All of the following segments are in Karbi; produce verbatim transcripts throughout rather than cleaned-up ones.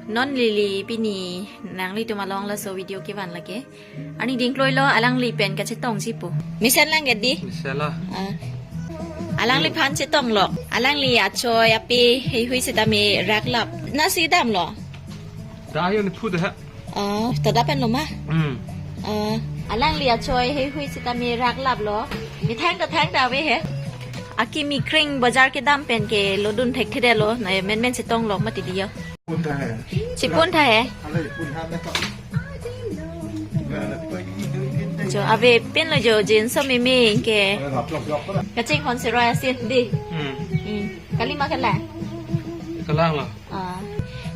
Non lili pini nanglitum along laso video kevan lake. Arni dingkloilo, alangli pen kachetongji pu. Mesen lang ke di? Mesen la. Ah. Alangliphan chetonglok. Alangli achoi ape heihui setame raklap. Nasi damlo? Dah yun put ha. Ah, to da pen lo ma? Hmm. Ah, alangli achoi heihui setame raklaplo. Methang ta thangta ave he. Akimi kring bazar kedam pen ke lodun thekthedetlo. Na menmen chetonglok mati di yo. Pun tha he. Chipun tha he. Ale pun tha me to. Jo, ave pinlo jo, jinso meme ke. Kachinghon siroi asin di. Hmm. Hmm. Kalima kala. Kalanglo. Ah.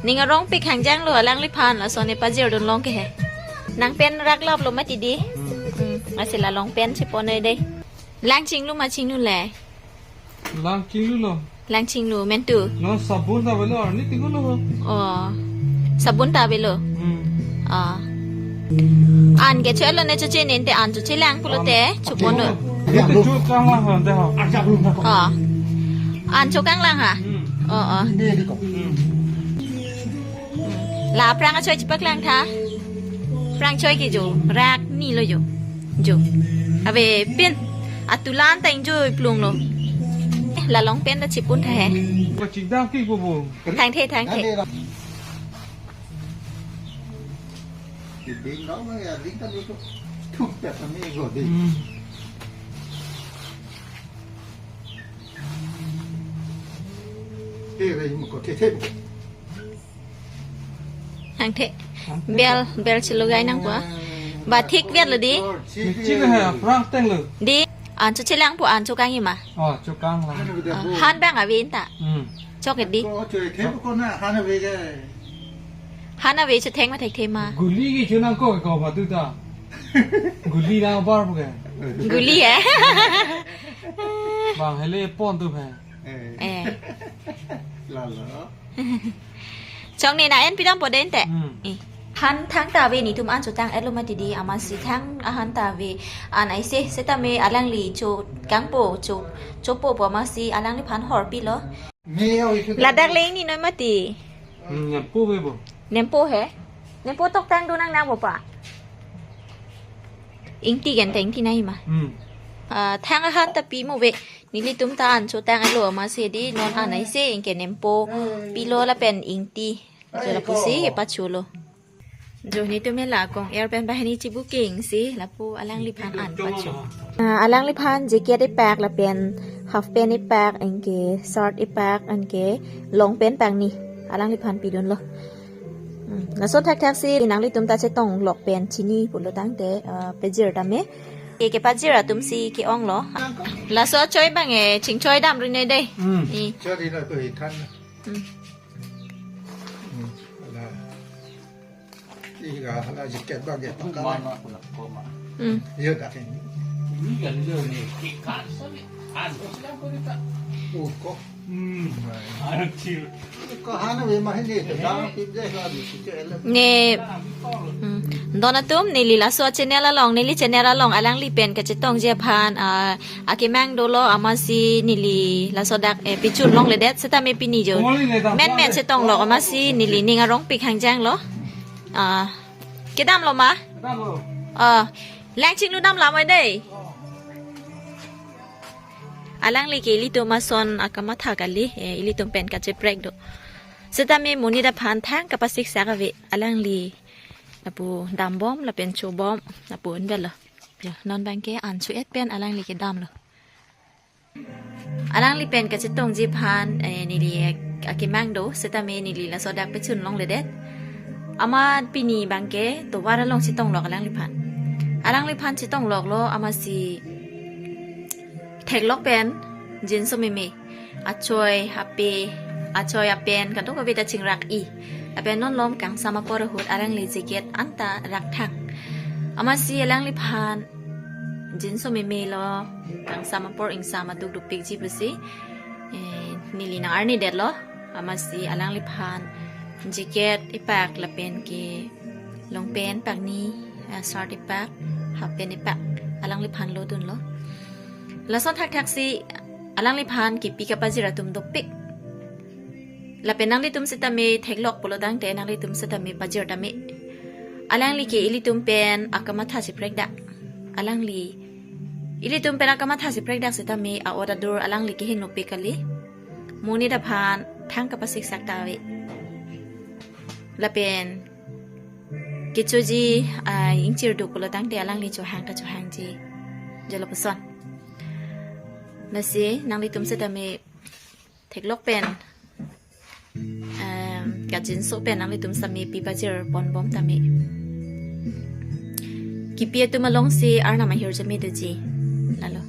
Ning arongpik hangjanglo alangliphan, lason ne pajirdun long ke he. Nang pen raklaplo mati di. Hmm. Hmm. Lasi la long pen chipon noi dei. Lang chinglu ma chinglu le? Lang chinglulo. Lang chinglu mentu. Non sabun ta avelo, arni tinglulo. Oh. Sabun ta avelo. Hmm. Ah. An ke chelo ne choche nente, an choche lang pulote, chupon noi. Ante chokang lang ha, de ha. Oh. An chokang lang ha. Hmm. Oh, oh. Hmm. La aphrang achoi chepaklang tha. Aphrang choi ke jo. Rak ni lo jo. Jo. Ave pin. Atulan ta ingjoi plunglo. Eh, la long pen ta chipun tha he. Kachidam ki bobo. Thangthe, thangthe. Ding dong ya, ding ta lutu. Tuk ta kami go di. Hmm. He, he, mo ko, the, the. Thangthe. Bel, bel chelogai nangpo. Ba thik vetlo di. Chik he, aphrang tenglo. Di, an choche lang pu an chokang ima. Oh, chokang lang. Ah, han bang ave ta. Hmm. Chok di. Ko choi the ko na han ave ke. Han ave chetheng ma thekthe ma. Guli ke chonang ko ko matu ta. Guli nang bar pu ke. Guli eh. Bang hele pon tu phe. Eh. Eh. Lalo. Chong ne na en pidam po den te. Hmm. Eh. Han thangta ave, netum an chotang etlo mati di, amatsi thang ahan ta ave. An aise setame alangli chokangpo, cho, chopo po amatsi alangliphan horpilo. Ladak le ingni noi mati. Hmm, nempo ve bo. Nempo he? Nempo toktang do nang nang bo pa. Ingti gen ta ingti nai ma. Hmm. Ah, thang ahan ta pi mo ve. Nelitum ta an chotang etlo amatsi di non an aise ingke nempo pilo lapen ingti. Jo lapusi kepacholo. Jo netum la kong-er pen banghini chibuking si lapu alangliphan an pacho. Ah, alangliphan jacket ipak lapen half pant ipak ingke shirt ipak ingke long pant pangni alangliphan pidunlo. Hmm, laso thakthak si nanglitum ta chetonglok pen chini pulo tangte, ah, pajir tame. Ke, kepajir atum si ke-onglo. Laso choi bang e chingchoi dam ri ne dei. Hmm. I. Choi ri lo tu hi than. Hmm. Hmm. Ala. Ira hala jacket bag ya pakala. Hmm. Yo da. Ini kan lo ni kikan sani. An ko sila ko kita. Oh, ko. Hmm. An kecil. Ko hana we mah ini tu dah pip deh lah di situ elok. Ne. Hmm. Don atum neli laso channel along, neli channel along alangli pen kachetongji aphan, ah, akemang dolo amatsi neli laso dak, eh, pechun longledet setame pini jo. Menmen chetonglok amatsi neli ning arongpik hangjanglo. Ah, kedamlo ma? Kedamlo. Ah, lang chinglu dam lamai dei. Alangli ke ilitum ason akamatha kali, eh, ilitum pen kacheprek do. Setame monit aphan thang kapasik sak ave alangli. Lapu dambom lapen chobom lapu unbelo. Jo, non bangke an cho-et pen alangli kedamlo. Alangli pen kachetongji aphan, eh, neli ak-, akemang do, setame neli laso dak pechun longledet. Amat pini bangke tovar along chetonglok alangliphan. Alangliphan chetongloklo amatsi theklok pen jinso meme, achoi ape, achoi apen kadokave ta chingrak-i. Lapen non malom kangsam apor ahut alangli jacket anta rakthang. Amatsi alangliphan jinso meme lo, kangsam apor ingsam aduk dukpikji pusi, eh, neli nang-arnidetlo. Amatsi alangliphan jacket ipak lapen ke long pant pakni, eh, shirt ipak, half pant ipak, alangliphan lodunlo. Lason thakthak si alangliphan kepi kapajir atum dopik. Lapen nanglitum setame theklok pulo tangte nanglitum setame pajir tame. Alangli ke ilitum pen akamatha si prekdak. Alangli ilitum pen akamatha si prekdak setame a-ot adur alangli kehingno pe kali. Monit aphan thang kapasiksak ta ave. Lapen kechoji, ah, ingchir do pulo tangte alangli chohang ta chohangji. Jalo puson. Lasi nanglitum setame theklok pen, em, kachinso pen nanglitum setame pi pajir ponbom tame. Kipi atum alongsi Arnam ahirjume doji. Lalo.